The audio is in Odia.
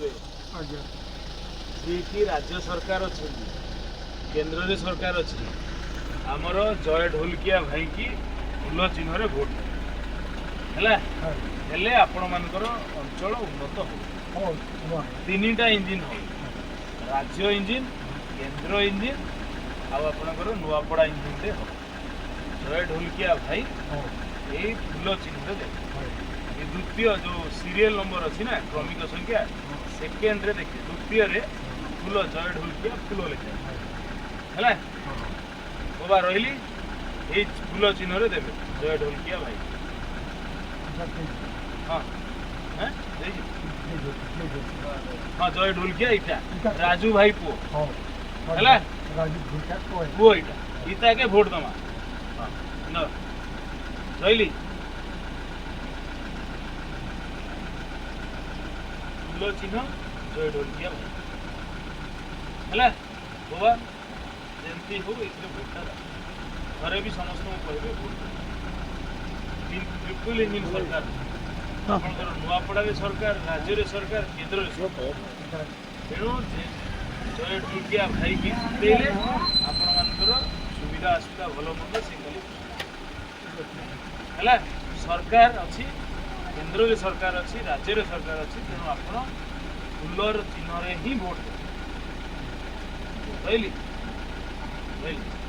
ଦେବେ। ଆଜ୍ଞା। ଯିଏକି ରାଜ୍ୟ ସରକାର ଅଛନ୍ତି, କେନ୍ଦ୍ରରେ ସରକାର ଅଛି, ଆମର ଜୟ ଢୋଲକିଆ ଭାଇକି ଫୁଲ ଚିହ୍ନରେ ଭୋଟ ଦେବେ। ହେଲା? ହେଲେ ଆପଣମାନଙ୍କର ଅଞ୍ଚଳ ଉନ୍ନତ ହେବ। ହଉ। ତିନିଟା ଇଞ୍ଜିନ୍ ହେବ, ରାଜ୍ୟ ଇଞ୍ଜିନ୍, କେନ୍ଦ୍ର ଇଞ୍ଜିନ୍ ଆଉ ଆପଣଙ୍କର ନୂଆପଡ଼ା ଇଞ୍ଜିନ୍ରେ ହେବ। ଜୟ ଢୋଲକିଆ ଭାଇ ଏଇ ଫୁଲ ଚିହ୍ନରେ ଦେବେ। ଏ ଦ୍ୱିତୀୟ ଯେଉଁ ସିରିଏଲ ନମ୍ବର ଅଛି ନା, କ୍ରମିକ ସଂଖ୍ୟା, ସେକେଣ୍ଡରେ ଦେଖିବେ, ଦ୍ୱିତୀୟରେ ଫୁଲ, ଜୟ ଢୋଲକିଆ ଫୁଲ ଲେଖା। ହେଲା ବାବା, ରହିଲି। ଏଇ ଫୁଲ ଚିହ୍ନରେ ଦେବେ ଜୟ ଢୋଲକିଆ ଭାଇ। ହଁ, ଦେଇଛି। ହଁ, ଜୟ ଢୋଲକିଆ ଏଇଟା ରାଜୁ ଭାଇ ପୁଅ। ହେଲା? ପୁଅ ଏଇଟା, ଇତାକେ ଭୋଟ ଦମା। ହଁ, ରହିଲି। ଫୁଲ ଚିହ୍ନ, ଜୟ ଢୋଲକିଆ ଭାଇ। ହେଲା ବାବା, ଯେମିତି ହଉ ଏଥିରେ ଭୋଟଟା ଦେବ। ଘରେ ବି ସମସ୍ତଙ୍କୁ କହିବେ ଭୋଟ। ଟ୍ରିପଲ ଇଞ୍ଜିନ୍ ସରକାର ଆପଣଙ୍କର, ନୂଆପଡ଼ାରେ ସରକାର, ରାଜ୍ୟରେ ସରକାର, କେନ୍ଦ୍ରରେ ସରକାର। ତେଣୁ ଜୟ ଢୋଲକିଆ ଭାଇକି ଜିତେଇଲେ ଆପଣମାନଙ୍କର ସୁବିଧା ଅସୁବିଧା ଭଲ ମନ୍ଦ ସେ ଖାଲି ହେଲା। ସରକାର ଅଛି, କେନ୍ଦ୍ରରେ ସରକାର ଅଛି, ରାଜ୍ୟରେ ସରକାର ଅଛି, ତେଣୁ ଆପଣ ଫୁଲର ଚିହ୍ନରେ ହିଁ ଭୋଟ ଦେବେ। ରହିଲି, ରହିଲି।